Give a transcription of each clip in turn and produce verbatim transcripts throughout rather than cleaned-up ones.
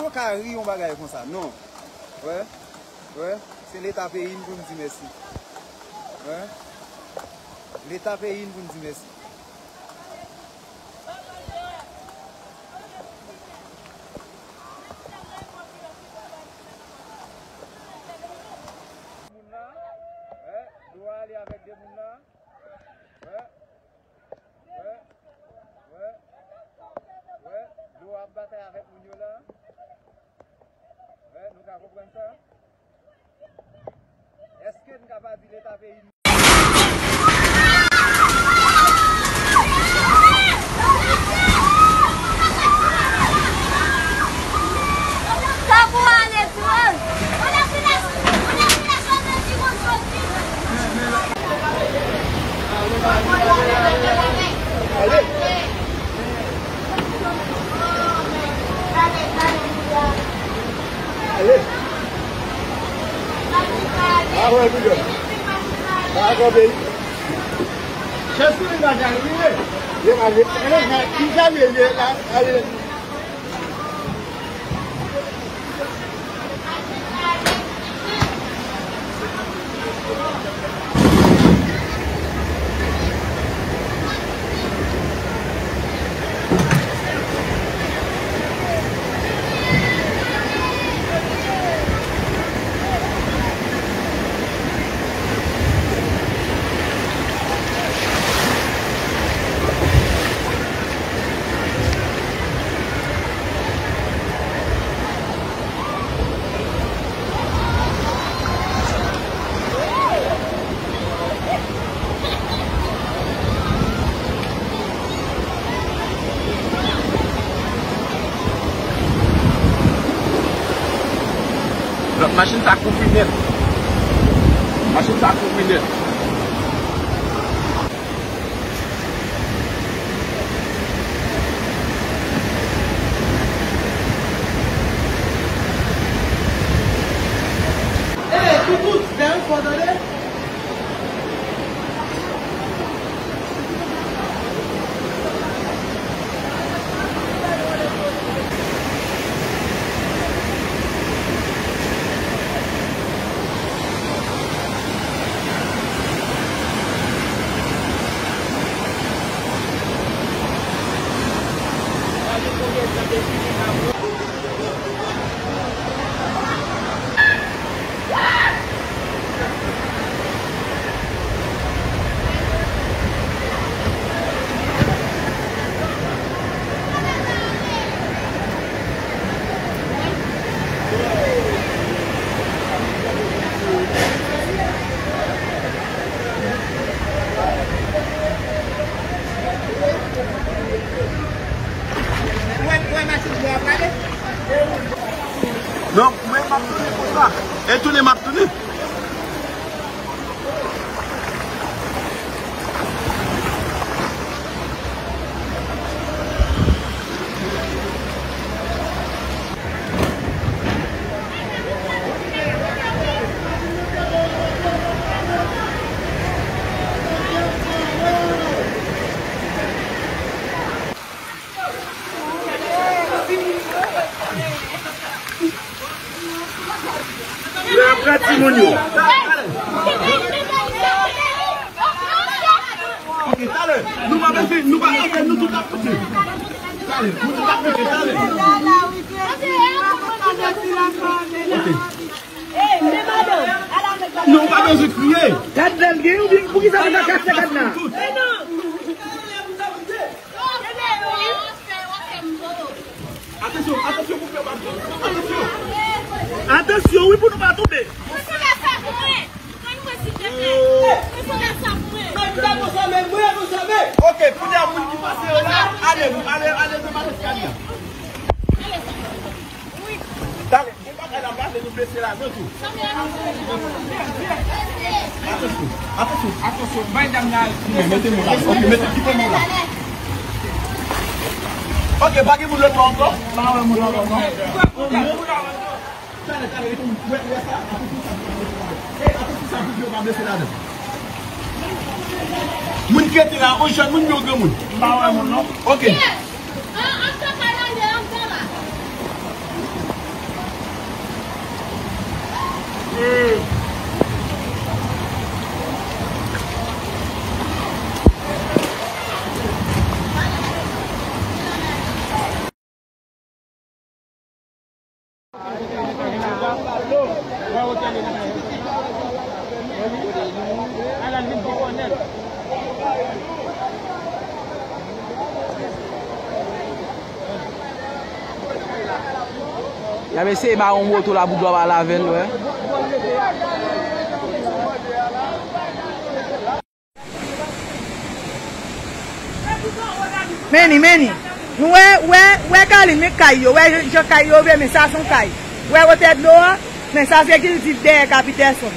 Yo ka ri yon bagay konsa, non. Wè, wè, se Leta peyi n pou n di mèsi. Wè, Leta peyi n pou n di mèsi. Moun la, wè, dlo a ale avèk de moun la. Wè, wè, wè, wè, dlo a ap batay avèk moun yo la. Wè, nou ka konprann sa. Èske n ka pa di Leta peyi n? Ale. Avan, Julio. Pa kanpe. Chèz sou li la, Jani, vire. Vire, ale. Ale, ki Jani, vire la. Ale. Lòt machin sa kouvri nèt. Machin sa kouvri nèt. Ey, Koukout, dèyè w fò tande. Non, mwen m ap tounen konsa. E tounen m ap tounen. Lè ap redi moun yo. Ok, talè. Nou pa bezwen, nou pa bezwen, nou tout ap touche. Talè, nou tout ap touche, talè. Ok. Non, ou pa bezwen kriye. Gad lè l gen, oubyen poukisa nou pa kase gad la? Atansyon, atansyon pou fè pa tonbe. Atansyon. Atansyon, wi, pou nou pa tonbe. Ok, kounye a moun ki pase yo la, ale, ale, ale nan mache Kania. Talè. Gon bagay la, gade nou blese ladan tou. Atansyon, atansyon, atansyon. Mete men la. Ok, mete, kite men la. Ok, pa gen moun lòt bò ankò? Pa wè moun lòt bò ankò. Talè, talè, wè, wè sa, atansyon sa. Ey, atansyon sa, pou yo pa blese ladan. Moun ki rete la, yon jèn moun oubyen yon granmoun? Pa wè moun non. Ok. An, an, an, an, an, an, an. Y ap eseye ba yon moto la pou dlo pa lave l, wè. Men ni, men ni. Nou wè, wè, wè Kalin, men kay yo, wè jan kay yo vre, men sa se yon kay. Wè wotè dlo a, men sa se Gildiv dèyè Kapitèson.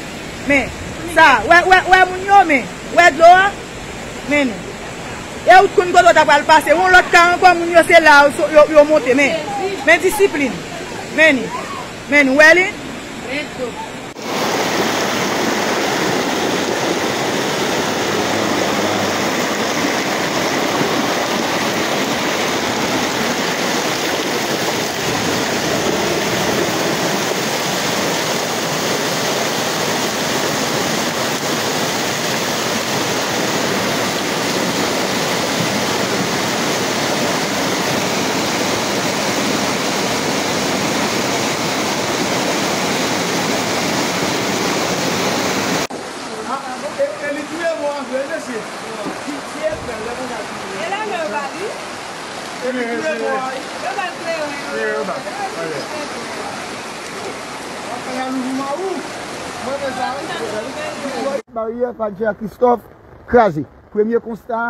Men sa, wè, wè, wè moun yo, men, wè dlo a, men ni. E ou t konn kote w ta pral pase, yon lòt kay ankò, moun yo se la yo, yo, yo monte, men, men disiplin. Men ni, men ni, wè li? E, e li touye mò a vre, mesye. Ki, ki e frè l, lè konsa ki touye. E la men yo ba li. E li touye mò a, wi. Yo ba l kleren, yo. Yo ba l. Yo ba l kleren. Baryè Padjè Christophe kraze. Premye konsta,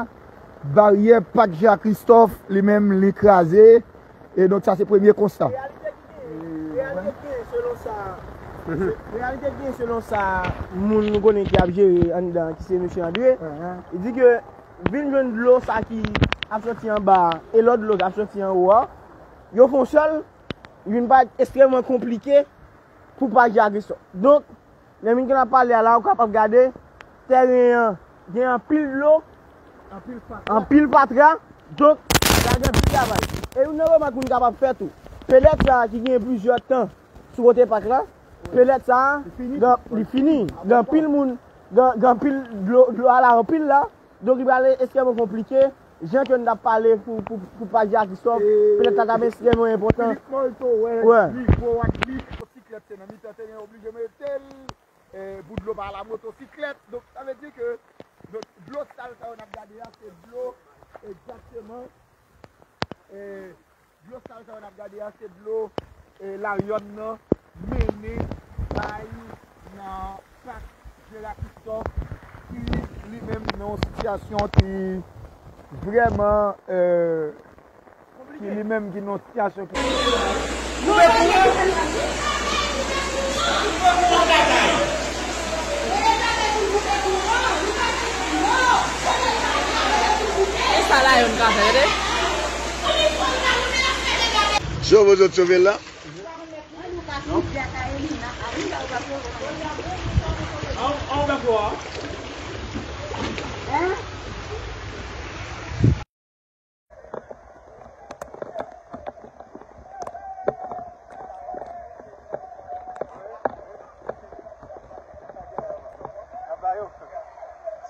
baryè Padjè Christophe, li menm, li kraze. E donk, sa se premye konsta. Reyalite ki genyen, reyalite ki genyen selon sa, reyalite ki genyen selon sa moun nou konnen ki ap jere anndan, ki se mesye Andre, li di ke vin jwenn dlo sa ki ap soti anba a e lòt dlo k ap soti anwo a, yo fè yon sèl, vin parèt ekstrèmman konplike pou Padjè Christophe. Donk, lè moun ki ap pale a la, ou kapab gade, tèren an gen anpil dlo, anpil fatra, donk, sa gen anpil travay. E youn nan remak moun kapab fè tou, pelèt sa a ki gen plizyè tan sou kote pak la, pelèt sa a, li fini. Gen anpil moun, gen, gen anpil dlo, dlo a la anpil la, donk li pral ekstrèmman konplike, jan ke n t ap pale pou, pou, pou Padjè Christophe, pelèt la t ap ekstrèmman enpòtan. Philippe Molto, wè, li gwo ak li, motosiklèt te nan mitan teren, oblije mete l, e, pou dlo pa la motosiklèt. Donk, sa vle di ke, donk, dlo sal sa yo n ap gade a, se dlo, egzakteman, e, dlo sal sa yo n ap gade a, se dlo, e, Laryòn nan mennen bay nan pak Jera Christophe, ki li menm nan yon sitiyasyon ki vrèman, e, ki li menm ki nan yon sitiyasyon ki. E sa la yo n ka fè, tande? Sove zòt sove la. Aba yo.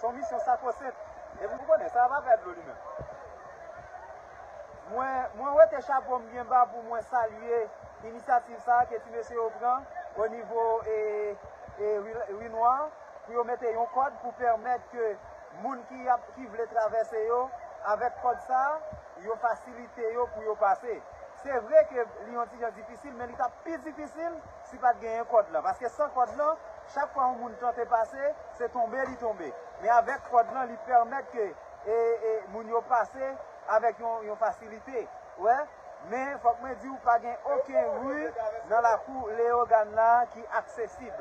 Se yon misyon sakwosen. Epi w konnen, sa a pa fè dlo li menm. Mwen, mwen wete chapo m byen ba pou mwen salye inisyativ sa a ke ti mesye yo pran o nivo, e, e, Ri, Ri Nwa, pou yo mete yon kòd pou pèmèt ke moun ki ap, ki vle travèse yo, avèk kòd sa a, yo fasilite yo pou yo pase. Se vre ke li yon ti jan difisil, men li t ap pi difisil si pa t genyen kòd lan. Paske san kòd lan, chak fwa yon moun tante pase, se tonbe li tonbe. Men avèk kòd lan, li pèmèt ke, e, e, moun yo pase avèk yon, yon fasilite. Wè, men fòk mwen di w, pa gen okenn ri nan lakou Leyogàn la ki aksesib.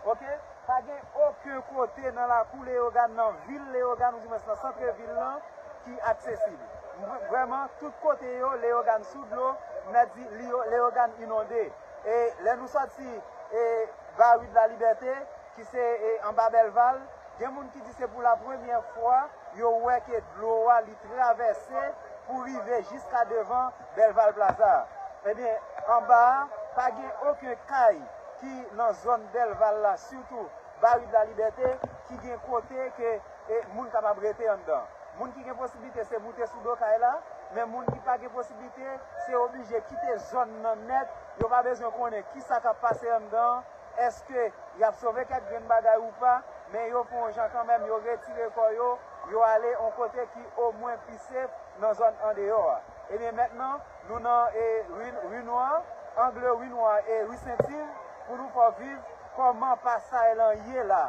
Oke? Pa gen okenn kote nan lakou Leyogàn, nan vil Leyogàn, oudimwens nan sant vil lan, ki aksesib. Vre-, vrèman, tout kote yo, Leyogàn sou dlo, m ta di Liyo-, Leyogàn inonde. E lè nou sòti, e, ba Rue de la Liberté, ki se, e, anba Bèlval, gen moun ki di se pou la premyè fwa yo wè ke dlo a li travèse pou rive jiska devan Bèlval Plaza. Ebyen, anba a, pa gen okenn kay ki nan zòn Dèlval la, sitou Barid Lalibète, ki gen kote ke e, moun kapab rete anndan. Moun ki gen posiblite se moute sou do kay la, men moun ki pa gen posiblite, se oblije kite zòn nan nèt. Yo pa bezwen konnen ki sa k ap pase anndan, èske y ap sove kèk grenn bagay ou pa, men yo fè yon jan kanmenm, yo retire kò yo, yo ale yon kote ki omwen pi sef nan zòn andeyò a. Ebyen, mentnan, nou nan e, ri, ri Nwa, angle ri Nwa e ri Sentiv, pou nou fè w viv kòman pasay lan ye la.